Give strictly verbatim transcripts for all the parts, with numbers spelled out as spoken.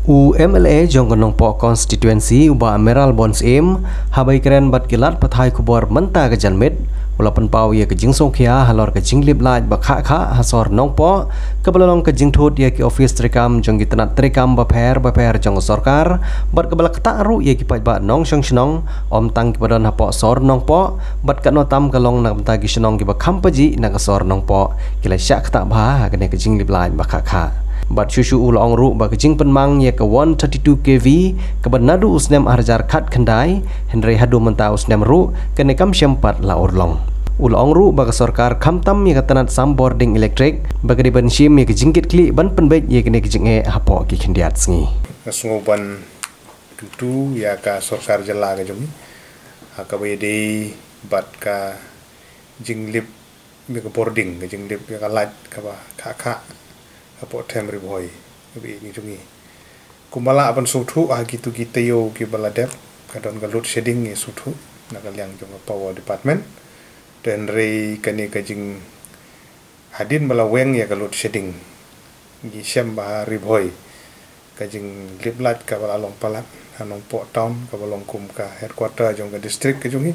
U MLA jong ka Nongpoh Constituency, u Bah Mayralborn Syiem, haba ïakren bad ki lad pathai khubor mynta ka janmiet, u la pynpaw ïa ka jingsngewkhia halor ka jinglip light ba khah khah ha sor Nongpoh, kaba la long ka jingthut ïa ki ophis treikam jong ki tnat treikam bapher bapher jong ka sorkar, bad kaba la ktah ruh ïa ki paidbah nongshong shnong, ym tang kiba don hapoh sor Nongpoh, bad katno tam ka long na ka bynta ki shnong kiba kham pajih na ka sor Nongpoh, ki la shah ktah bha ha kane ka jinglip light ba khah khah. Bad shuh shuh u la ong ruh ba ka jingpynmang ïa ka one thirty-two K V, kaba naduh u snem ar hajar khatkhyndai, hynrei haduh mynta u snem ruh, kane kam shym pat la urlong. U la ong ruh ba ka sorkar khamtam ïa ka tnat sam bording elektrik, ba ka dei ban shim ïa ka jingkitkhlieh ban pynbeit ïa kane ka jingeh hapoh ki khyndiat sngi. Nga sngew ban kyntu ïa ka sorkar jylla ka jong ngi, ha kaba ïadei bad ka jinglip ïa ka bording, ka jinglip ïa ka light kaba khah khah hapoh them Ri Bhoi, kaba ïeit ngi jong ngi. Kumba lah ban sngewthuh ha kitu ki taïew kiba la dep, ka don ka load shedding, ngi sngewthuh na ka liang jong ka power department. Te hynrei kane ka jing Hadien ba la weng ïa ka load shedding, ngi shem ba ha Ri Bhoi ka jinglip light kaba la long palat ha Nongpoh town, kaba long kum ka headquarter jong ka district ka jong ngi.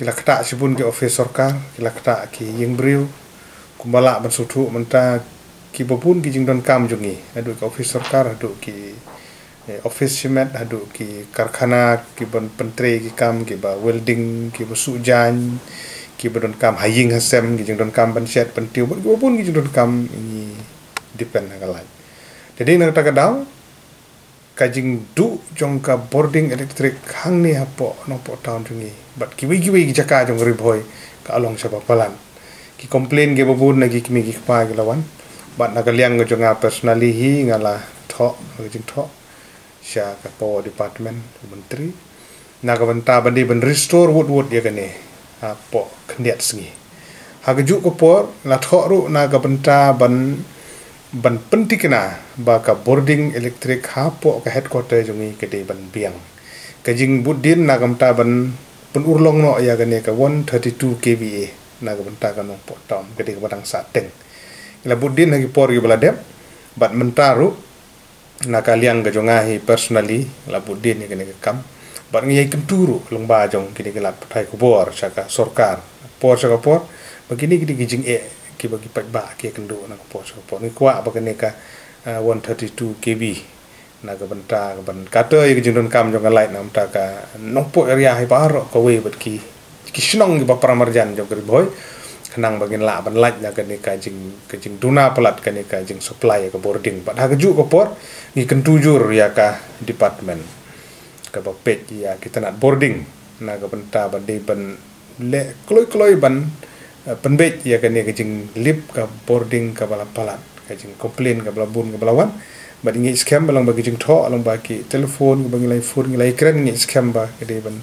Ki la ktah shibun ki ophis sorkar, ki la ktah ki ïing briew. Kumba lah ban sngewthuh mynta, kiba bun ki jingdonkam jong ngi, haduh ki ophis sorkar, haduh ki eh, office shimet, haduh ki karkhana kiba pyntrei ki kam, kiba welding, kiba suh jaiñ, kiba donkam ha ïing ha sem, ki jingdonkam ban shet ban tiew, bad kiba bun ki jingdonkam, ngi depend ha ka light. Te dei na kata ka daw, ka jingduh jong ka bording elektrik hangne hapoh Nongpoh town jong ngi, bad kiwei kiwei ki jaka jong Ri Bhoi, ka long shibun palat. Ki complain kiba bun na ki kmie ki kpa ki la wan. Bad na ka liang ka jong nga personally hi, nga la thoh ka jingthoh sha ka power department, u myntri, na ka bynta ban dei ban restore wut wut ïa kane hapoh khyndiat sngi. Ha kajuh ka por la thoh ruh na ka bynta ban, ban pynthikna ba ka bording elektrik hapoh ka headquarter jong ngi ka dei ban biang. Ka jingbud dien na ka bynta ban pynurlong noh ïa kane ka one thirty-two K V A na ka bynta ka Nongpoh town, ka dei kaba dang sah teng. Ngi la bud dien ha ki por kiba la dep, bad mynta ruh, na ka liang ka jong nga hi personally, la bud dien ïa kane ka kam. Bad ngi ïai kyntu ruh lyngba jong kine ki lad pathai khubor sha ka sorkar por sha ka por, ba kine ki dei ki jingeh kiba ki paidbah ki ïakynduh na ka por sha ka por. Ngi kwah ba kane ka, ah, one thirty-two K V na ka bynta ka ban kata ïa ka jingdonkam jong ka light na ka bynta ka Nongpoh area hi baroh kawei bad ki ki shnong kiba para marjan jong ka Ri Bhoi, khnang ba ngin lah ban lait na kane ka jing, ka jingduna palat kane ka jingsupply ïa ka bording. Bad ha kajuh ka por, ngi kyntu jur ïa ka department kaba peit ïa ki tnat bording na ka bynta ban dei ban leh kloi kloi ban, eh, pynbeit ïa kane ka jinglip ka bording kaba la palat, ka jingcomplain kaba la bun kaba la wan. Bad ngi ngeit skhem ba lyngba ki jingthoh, lyngba ki telephone, kaba ngi la ïa phone, ngi la ïa kren, ngi ngeit skhem ba ka dei ban,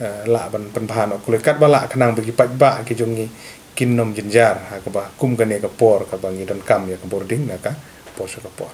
eh, lah ban pynbha noh kloi katba lah, khnang ba ki paidbah ki jong ngi kin ym jynjar ha kaba kum kane ka por kaba ngi donkam ïa ka bording na ka por sha ka por.